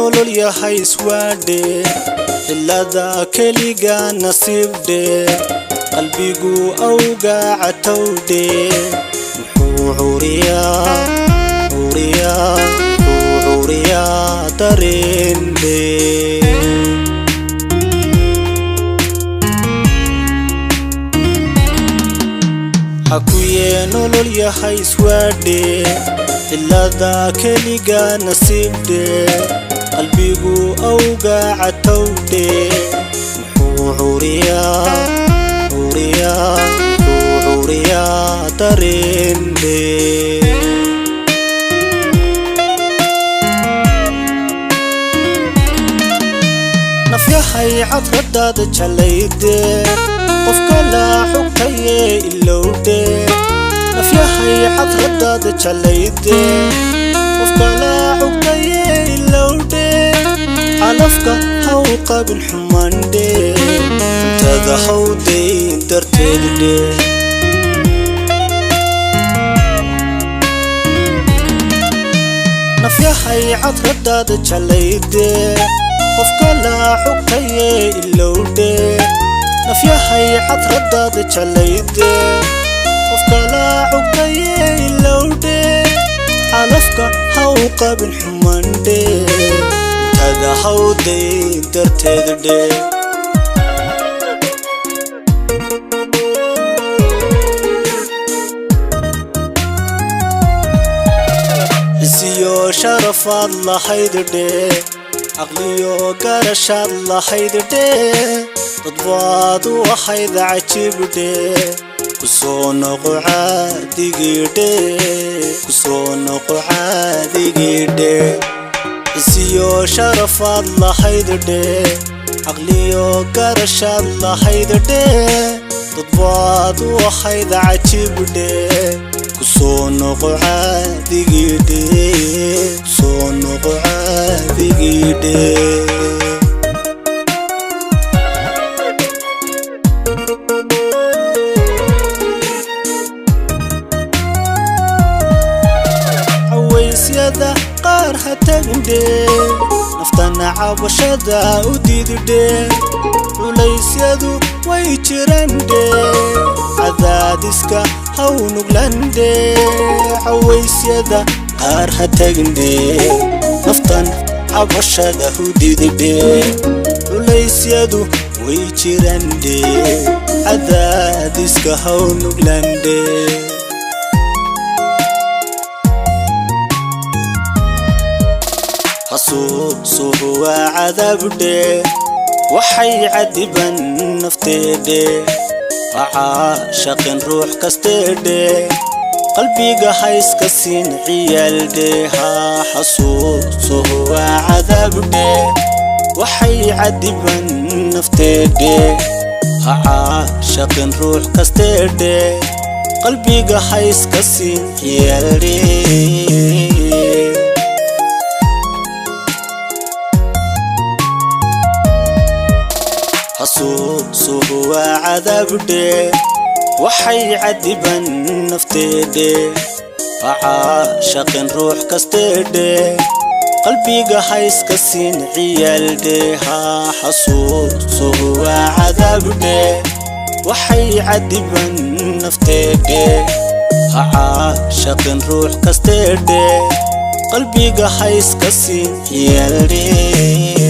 Nolol yahay iswaadhe, cilada keliga nasiibdhe, qalbigu awgaaca towdhe. Muxuu curiyaa, curiyaa, muxuu curiyaa dareendhe? Xakuye nolol yahay iswaadhe, cilada keliga nasiibdhe, qalbigu awgaaca towdhe. Muxuu curiyaa, curiyaa, muxuu curiyaa dareendhe? Nafyahay cadradaada jalayde, qofka laa xugtaye ilowdhe. Nafyahay cadradaada jalayde, qofka laa xugtaye ilowdhe. Calafka haw qabin xumandhe, cuntada hawdayn darteeddhe. Nafyahay cadradaada jalayde, qofka laa xugtaye ilowdhe. Nafyahay cadradaada jalayde, qofka laa xugtaye ilowdhe. Calafka haw qabin xumandhe, cuntada hawdayn darteeddhe. Xisiyo sharafaad lahayd dhe, caqliyo garashaad lahayd dhe, dad baad u ahayd cajiibdhe. Kusoo noqo caadigii dhe, kusoo noqo caadigii dhe. Xisiyo sharafaad lahayd dhe, caqliyo garashaad lahayd dhe, dad baad u ahayd cajiibdhe. Kusoo noqo caadigii dhe, kusoo noqo caadigii dhe. Cawaysyada qaar ha tagindhe, naftana cabashada u diididhe. Culaysyadu way jirandhe, cadaadiska haw nuglandhe. Cawaysyada qaar ha tagindhe, naftan cabashada u diididhe. Culaysyadu way jirandhe, cadaadiska haw nuglandhe. Xasuusuhu waa cadaabdhe, waxay cadiban nafteedhe. Waxaa shaqin ruux kasteedhe, qalbiga hayska siin ciyaaldhe. Haa, xasuusuhu waa cadaabdhe, waxay cadiban nafteedhe. Hacaa shaqin ruux kasteedhe, qalbiga hayska siin ciyaaldhe. Xasuusuhu waa cadaabdhe, waxay cadiban nafteedhe. Waxaa shaqin ruux kasteedhe, qalbiga hayska siin ciyaaldhe. Haa, xasuusuhu waa cadaabdhe, waxay cadiban nafteedhe. Hacaa shaqin ruux kasteedhe, qalbiga hayska siin ciyaaldhe.